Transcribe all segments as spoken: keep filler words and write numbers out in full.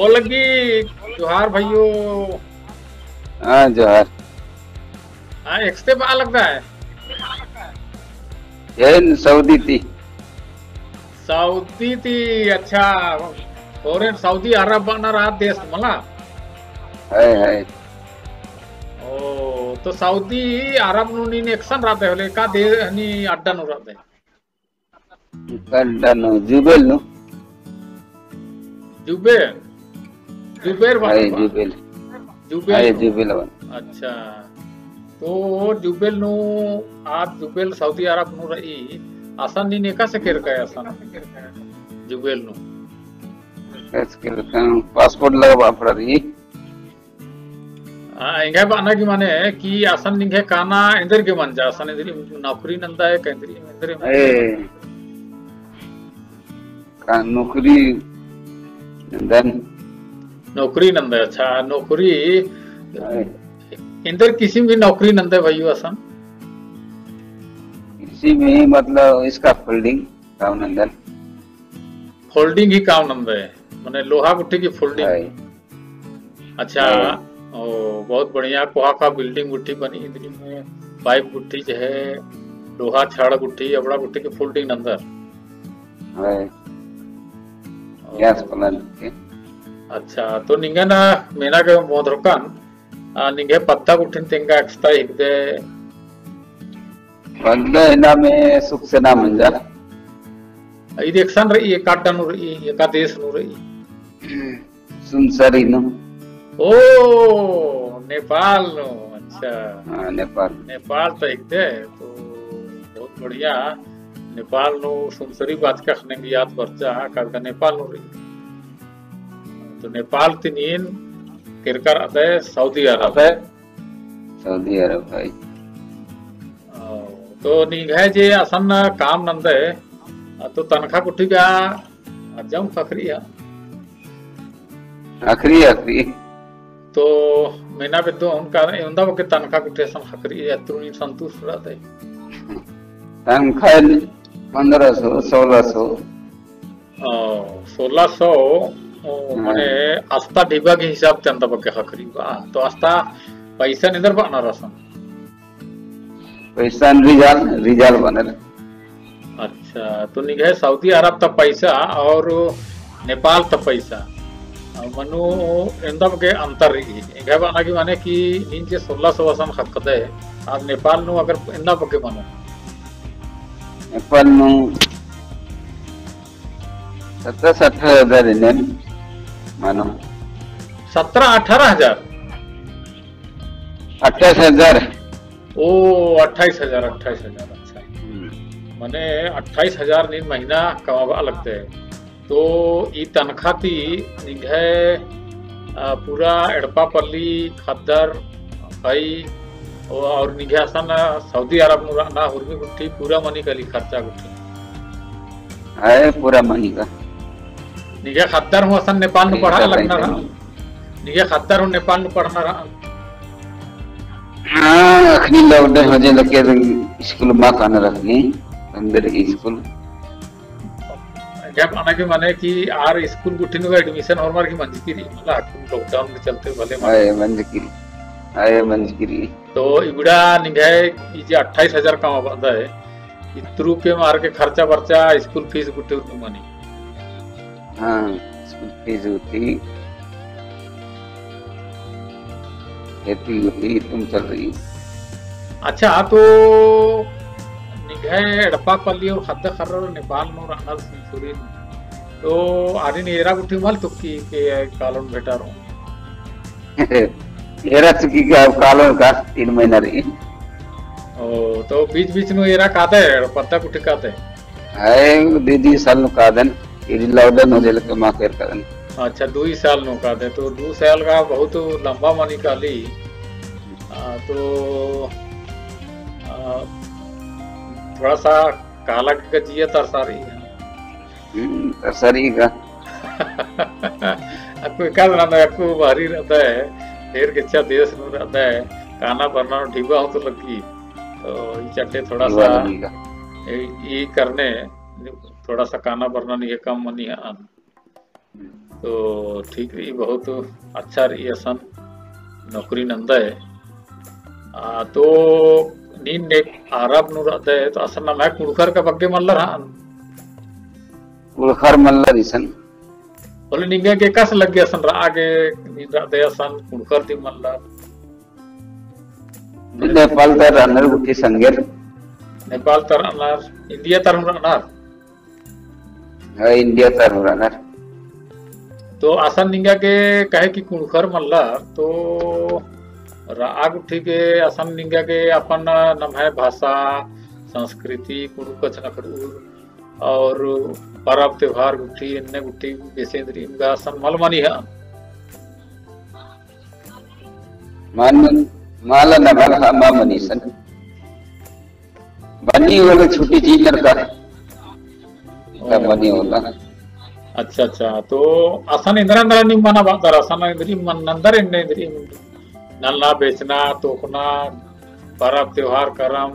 बोल लगी, जोहार भइयो। हाँ, जोहार। हाँ, एकसते बआ लगदय? एन सऊदी ती। सऊदी ती, अच्छा, foreign, सऊदी अरब बअना रअदय देश मला? है, है। ओ, तो सऊदी अरब नू नीन एकसन रअदय होले, एका दे-, हनी अड्डा नू रअदय? एका अड्डा नू, जुबैल नू। जुबैल? जुबैल है, बअना बा? जुबैल। जुबैल है, नू। जुबैल बअना। अच्छा। तो जुबैल नू, आद जुबैल सऊदी अरब नू रई, असन नीन एकासे केरकय असन जुबैल नू? एकासे केरकय, passport लगबआ पड़रई। आ, एंग्है बअना की मने कि असन निंग्है काना एन्देर गे मंजा, असन एन्देर नौकरी नंदय, का एन्देर, एन्देर ए, का नौकरी नंदन। नौकरी नंदय, अच्छा, नौकरी। ए। एन्देर किसिम की नौकरी नंदय भइयो असन? किसिम ही मतलब scaffolding काम नंदन। Folding ही काम नंदय, मने लोहा गुट्ठी की folding। है। अच्छा, हाँ। ओ, बहुत बढ़िया। कोहा का building गुट्ठी बनी, इन्द्रिम pipe गुट्ठी जे है, लोहा छड़ गुट्ठी, अबड़ा गुट्ठी के folding नंदर। है। ओ। Gas plant के। अच्छा, तो निंगन मेना गे मोधरकन, आ, निंग्है पद्दा गुट्ठिन तेंगा एकसता हिकदय? पद्दा इन्ना में सुख से ना मंजा। इद एकसन रई, एका अड्डा नू रई, एका देश नू रई? सुनसरी नू। ओ, नेपाल नू, अच्छा। हाँ, नेपाल। नेपाल ता हिकदय, तो बहुत बढ़िया। नेपाल नू सुनसरी बाचका ख़ने गे याद बरचा, काबर का नेपाल नू रई। तो नेपाल ती नीन केरका रअदय सऊदी अरब। सऊदी अरब, भाई। ओ, तो निंग्है जे असन काम नंदय, तो तनखा गुट्ठी का अजम ख़क्खरी है? ख़क्खरी, ख़क्खरी। तो मेना बेद्दोन का एवंदा बग्गे तनखा गुट्ठी असन ख़क्खरी, अतरू नीन संतुष्ट रअदय? तनखा पन्द्रह सौ, सोलह सौ। ओ, सोलह सौ, ओ, हाँ। मने अस्ता ढिबा के हिसाब ती एवंदा बग्गे ख़क्खरी बा। तो अस्ता पैसा एन्देर बअनर असन? पैसा रिजाल, रिजाल बअनर। अच्छा, तो निंग्है सऊदी अरब ता पैसा और नेपाल ता पैसा, आ, मनो एवंदा बग्गे अंतर रई। एंग्है बअना की मने कि नीन जे सोलह सौ असन ख़क्खदय, आद नेपाल नू अगर एवंदा बग्गे मनो? नेपाल नू सत्रह से अठारह हजार एन्ने मनो। सत्रह अठारह हजार? अट्ठाईस हजार। ओ, अट्ठाईस हजार, अट्ठाईस हजार, अच्छा। हम्म। मने अट्ठाईस हजार नीन महीना कमाबआ लगदय। तो ई तनखा ती निंग्है, आ, पूरा एड़पा पल्ली, ख़द्दर, ख़ई, ओ, और निंग्है असन सऊदी अरब नू रअना, हुरमी गुट्ठी पूरा मनी काली खर्चा गुट्ठी? है, पूरा मनी का। निंग्है ख़द्दर हूँ असन नेपाल नू पढ़आ लगनर? निंग्है ख़द्दर हूँ नेपाल नू पढ़नर? हाँ, अखनी lockdown होले के स्कूल मा कानर अखनी, अंदर स्कूल। एंग्है बअना की मने कि आर स्कूल गुट्ठी नू admission होरमर की मंजकी रई, मतलब अखनी lockdown के चलते भले मा-, आए मंजकी रई, आए मंजकी रई। तो इबड़ा निंग्है ई जे अट्ठाईस हजार कमाबअदय, इतरू के मार के खर्चा बरचा, स्कूल फीस गुट्ठी उतरू मनी। हाँ, स्कूल फीस गुट्ठी, खेती गुट्ठी, इतरू चल रई। अच्छा, तो निंग्है एड़पा पल्ली और ख़द्द ख़र्रर नेपाल नू रअनर सुनसरी नू। तो आरिन एरा गुट्ठी मल तुक्की के कालोन भेटारो? एरा चुकी का अब कालोन का तीन महीना रई। ओ, तो बीच बीच नू एरा कादय, पद्दा गुट्ठी कादय? है, दुई दुई साल नू कादन, इदी lockdown होले के मा केरकादन। अच्छा, दुई साल नू कादय, तो दुई साल का बहुत लंबा मनी काली। आ, तो, आ, थोड़ा सा काला का जिया तरसारी है। हम्म, तरसारी का। अक्कु एकाद नना अक्कु बाहरी रअदय, ढेर गेच्छा देश नू रअदय, काना बरना ढिबा हूँ तो लग्गी। तो ई चट्टे थोड़ा सा, ई, ई करने, थोड़ा सा काना बरना निंग्है कम मनी है। तो ठीक रई, बहुत अच्छा रई असन नौकरी नंदय। आ, तो नीन ने अरब नू रअदय, तो असन नम्है कुँड़ुख़र का बग्गे मल्लर हाँ? कुँड़ुख़र मल्लर इसन। होले निंगा गे एकासे लग्गी असन रआ गे, नीन रअदय असन कुँड़ुख़र दिम मल्लर? नेपाल ता रअनर गुट्ठी संगेर। नेपाल ता रअनर, इंडिया ता हूँ रअनर? हाँ, इंडिया ता हूँ रअनर। तो असन निंगा गे काहे कि कुँड़ुख़र मल्लर, तो रआ गुट्ठी गे असन निंगा गे अपन नम्है भाषा, संस्कृति, कुँड़ुख़ कछनखरउर और परब त्योहार गुट्ठी, एन्ने गुट्ठी बेसे एन्दरिम गा असन मल मनी हन। मल, मला नम्है मा मनी सन। बनी होले छुट्टी चीज नरका। तब बनी होला। अच्छा, अच्छा। तो असन एन्दरा एन्दरा नीम मना बअदर, असन एन्दरिम नंदर एन्ने एन्दरिम नलना बेचना, तोकना, परब त्योहार करम,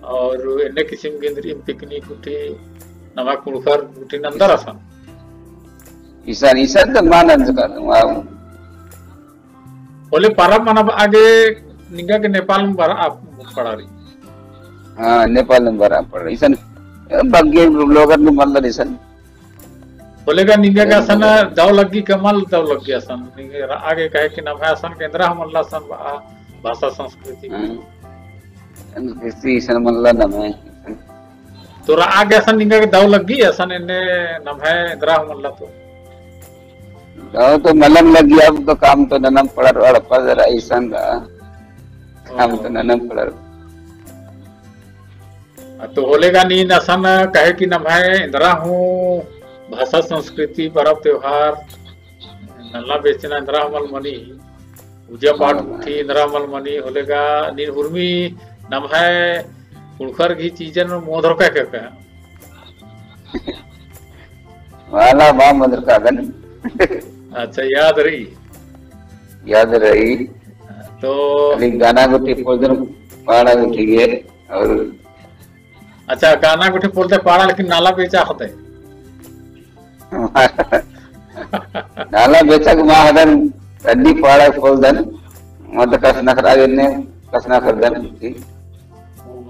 और एन्ने किसिम गे एन्दरिम picnic गुट्ठी, नम्है कुँड़ुख़र गुट्ठी नंदर असन। इसन, इसन तो मा नंजका, होले परब मना बआ गे निंगा गे नेपाल में बरआ पड़ा रई। हाँ, नेपाल में बरआ पड़ा रई। इसन, ए, बग्गे लोगर नू मल्लर इसन। होले गा निंगा गे असन दव लग्गी का मल दव लग्गी असन। निंगा रआ गे काहे कि नम्है असन गे एन्दरा हूँ मल्ला असन बआ, भाषा संस्कृति। हाँ। संस्कृति इसन मल्ला नम्है। तो रआ गे असन निंगा गे दव लग्गी, असन एन्ने नम्है एन्दरा हूँ मल्ला तो। दव तो मलम लग्गी, अब तो काम तो ननम पड़र, अड़पा जरा इसन गा। काम तो ननम पड़र। आ, तो होले गा नीन असन काहे कि नम्है एन्दरा हूँ भाषा संस्कृति परब त्योहार नलना बेचना एन्दरा हूँ मल मनी। पूजा पाठ गुट्ठी एन्दरा मल मनी होले गा, नीन हुरमी नम्है कुँड़ुख़र गही चीजन मोधर का, का, का? मला मा मोधर का गन। अच्छा, याद रई? याद रई। तो खाली गाना गुट्ठी पोलदन, पाड़ा गुट्ठी गे, और अच्छा, गाना गुट्ठी पोलदय पाड़ा, लेकिन नला बेचा ख़दय। नला बेचा के मा ख़दन, डंडी पाड़ा पोलदन, मत कछनखरआ गे ने, कछनखरदन, ठीक।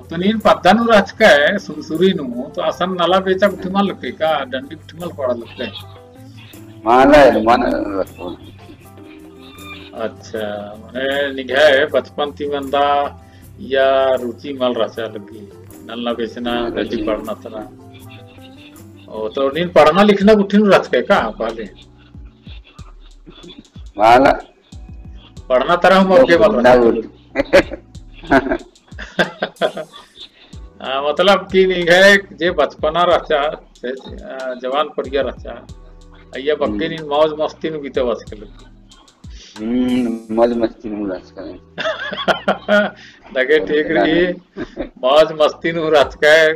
तो नीन पद्दा नू रहचकय, सुनसुरी नू, तो असन नला बेचा गुट्ठी मल लक्कय का, डंडी गुट्ठी मल पाड़ा लक्कय? मला, मला। अच्छा, मने निंग्है बचपन ती मन्दा या रुचि मल रहचा लग्गी, नलना बेचना, हाँ, डंडी पाड़ना तरा। ओ, तो नीन पढ़ना लिखना गुट्ठी नू रहचकय का पहले? मला। पढ़ना तरा हूँ मौके मल रहचा। आ, मतलब कि निंग्है जे बचपना रहचा, से, आ, जवान परिया रहचा, अइय्या बग्गे नीन मौज मस्ती नू बिताबआ लग्गी। हम्म, मौज मस्ती नू रहचा। दगे ठीक रई, मौज मस्ती नू रहचकय,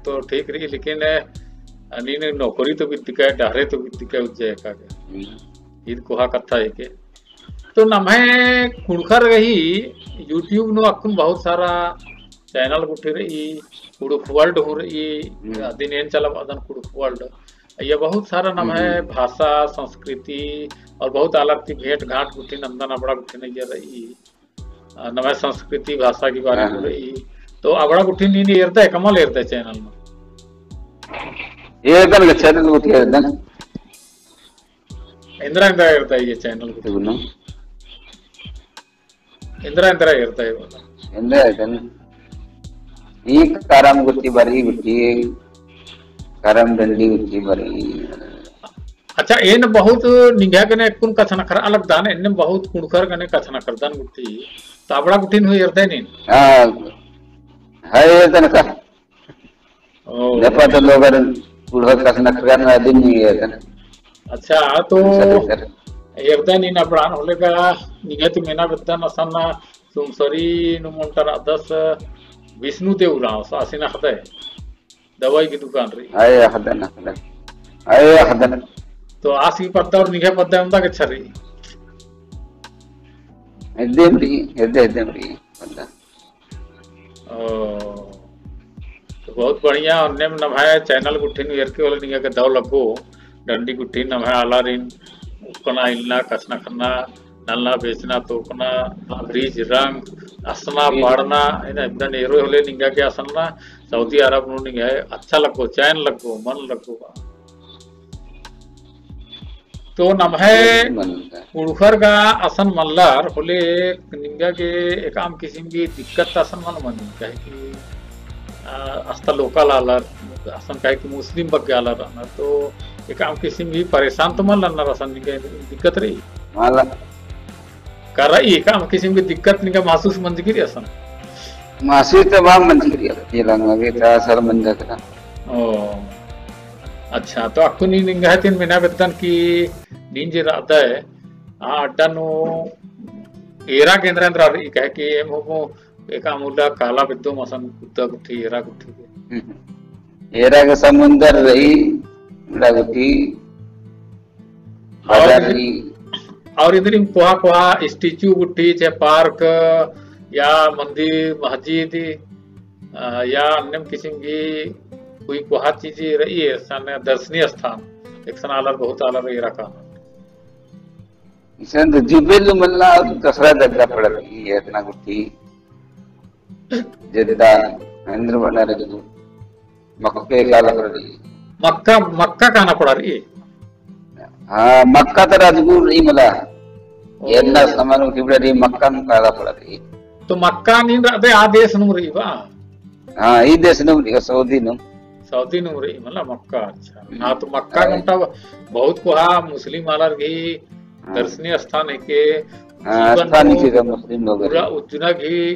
तो ठीक रई, लेकिन, आ, नीन नौकरी तो बिद्दकय, डहरे तो बिद्दकय, उज्जे का के। ईद कोहा कत्था हेके। तो नम्है कुँड़ुख़र गही YouTube नू अक्कुन बहुत सारा channel गुट्ठी रई, कुँड़ुख़ World हूँ रई, अदिन एन चलाबअदन कुँड़ुख़ World। अइय्या बहुत सारा नम्है भाषा, संस्कृति और बहुत अलग ती भेंट घाट गुट्ठी नन्दन अबड़ा गुट्ठी नइया रई। आ, नम्है संस्कृति भाषा की बारे में रई। तो अबड़ा गुट्ठी नीन एरदय का मल एरदय channel में? एरदन का channel गुट्ठी एरदन। एन्दरा एन्दरा एरदय ये channel गुट्ठी? एन्दरा एन्दरा एरदय? एन्दरा एरदन। ई करम गुट्ठी बरई गुट्ठी, करम डंडी गुट्ठी बरई। अच्छा, एन बहुत निंग्है गने अक्कुन कछनखरआ लगदन, एन्ने बहुत कुँड़ुख़र गने कछनखरदन गुट्ठी, तो अबड़ा गुट्ठी नू एरदय नीन? हाँ, है एरदन का। ओ। नेपाल ता लोगर कुँड़ुख़र कछनखरदन अदिन नी एरदन। अच्छा, तो एरदन नीन अबड़ान होले का निंग्है ती मेना बेद्दन असन सुनसरी नू ओन्टा रअदस विष्णु देव उराँव, आसिन अख़दय। दवाई की दुकान रई। अय अख़दन, अख़दन। अय अख़दन। तो आस गही पद्दा और निंग्है पद्दा ओन्टा गे अच्छा रई? हेद्देम रई, हेद्दे, हेद्देम रई पद्दा। ओ, तो बहुत बढ़िया, ओन्नेम नम्है channel गुट्ठी नू एरके होले निंगा गे दव लग्गो। डंडी गुट्ठी नम्है आलारिन उक्कना इन्ना, कछनखरना, नलना बेचना, तोकना, रीझ रंग, असना, पाड़ना, है ना, इबड़ा नेरो होले निंगा गे असन ना, सऊदी अरब नू निंगा गे अच्छा लग्गो, चैन लग्गो, मन लग्गो। तो नम्है कुँड़ुख़र गा असन मल्लर होले निंगा गे एकअम किसिम की दिक्कत असन मल मनी, काहे कि, आ, अस्ता local आलर, असन काहे कि मुस्लिम बग्गे आलर रअनर, तो एकअम किसिम की परेशान तो मल रअनर असन निंगा दिक्कत रई? मला। का रई, एकअम किसिम की दिक्कत निंगा महसूस मंजकी रई असन? महसूस तो बा मंजकी रई, ये लंगा के ता सर मंजकी रई। ओ। अच्छा, तो अक्कु नीन निंग्है तिन मेना बेद्दन कि नीन जे रअदय, आ अड्डा नू एरा गे एन्दरा एन्दरा रई, काहे कि एम हूँ एकअम उल्ला काला बेद्दोम असन कुद्दा गुट्ठी, एरा गुट्ठी के। हम्म। एरा गे समुंदर रई, उल्ला गुट्ठी, और बाजार रई। और इन्द्रिम कोहा कोहा statue गुट्ठी, चाहे park, या मंदिर, मस्जिद, अ, या अन्नेम किसिम की कोई कोहा चीज रई, असन दर्शनीय स्थान, एकसन आलर बहुत आलर एरा कानर। इसन तो जुबेल नू मल्ला, दूसरा जगह पड़त रई, एतना गुट्ठी, जद्दा, हैदराबाद ना रई, मक्के काला पड़त रई। मक्का, मक्का काना पड़त रई? हाँ, मक्का तो राजगुर रई मला। ओ। एतना समान उठी पड़त रई, मक्का नू काला पड़त रई। तो मक्का नीन रअदय आ देश नू रई बा? हाँ, ई देश नू रई, सऊदी नू। सऊदी नू रई, मतलब मक्का, अच्छा। हम्म। हाँ, तो मक्का हाँ। घंटा बहुत कोहा मुस्लिम आलर गही हाँ। दर्शनीय स्थान है के हाँ, जीवन स्थान नू ही चीज है मुस्लिम लोग पूरा हैं। उज्जना गही,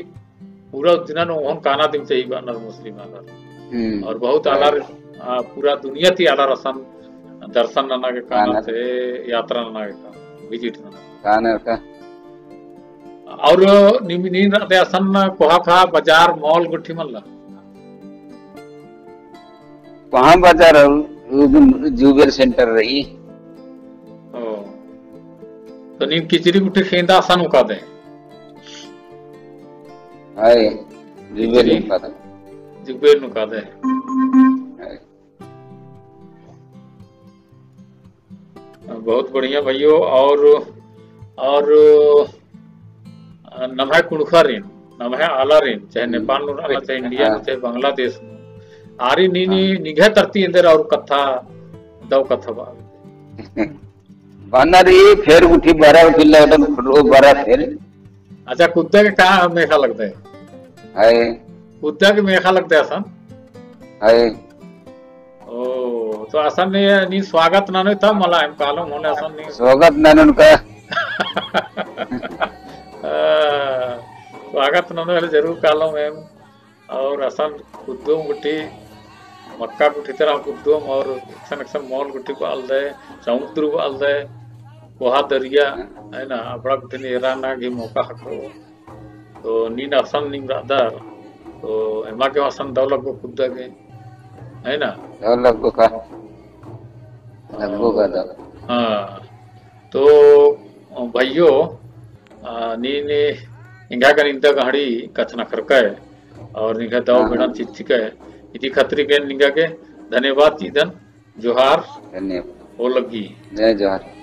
पूरा उज्जना नू ओहन काना दिम चाहिए बअनर मुस्लिम आलर। हम्म। और बहुत हाँ। आलर, आ, पूरा दुनिया ती आलर असन दर्शन नना गे काना काना। से यात्रा नना गे काना, visit नना। काना का। और नीम, नीन रअदय असन कोहा कोहा बाजार mall गुट्ठी मल्ला? कोहा बाजार, उ, उ, जुबेल center रई। ओ। तो नीन किचरी गुट्ठी खेंदा असन उकादय? हाय, जुबेल किचरी? उकादय। जुबेल उकादय। हाय। बहुत बढ़िया भइयो। और, और, अ, नम्है कुँड़ुख़ारिन, नम्है आलारिन, चाहे हम्म। नेपाल नू रअना, चाहे इंडिया नू, हाँ। चाहे बांग्लादेश नू, आरिन नीन, हाँ। निंग्है तरती एन्देर और कत्था, दव कत्था बा। बअनर ई फेर गुट्ठी बरा गुट्ठी लगदन खुटरो बरा फेर। अच्छा, कुद्दा गे का मेखा लगदय? हाय। कुद्दा गे मेखा लगदय असन? हाय। ओ, तो असन नीन, नीन स्वागत ननोय तब मला एम कालोम होले असन नीन। स्वागत ननोन का। आ, स्वागत ननोय होले जरूर कालोम एम। और असन कुद्दोम गुट्ठी, मक्का गुट्ठी तरा कुद्दोम और एकसन एकसन mall गुट्ठी बआलदय, समुद्र बआलदय, कोहा दरिया, है ना, अबड़ा गुट्ठी एरा ना गे मौका ख़क्खरो। तो नीन असन नीम रअदर, तो एमा गे असन दव लग्गो कुद्दा गे, है ना? दव लग्गो का? लग्गो का दव। हाँ। तो भइयो, आ, नीन एंगा गने इन्दा गहड़ी कछनखरकय और निंग्है दव हाँ, बेड़न हाँ। चिच्चकय, इदी खतरी गे निंगा गे धन्यवाद चिअदन। जोहार। धन्यवाद। हो लग्गी। जय जोहार।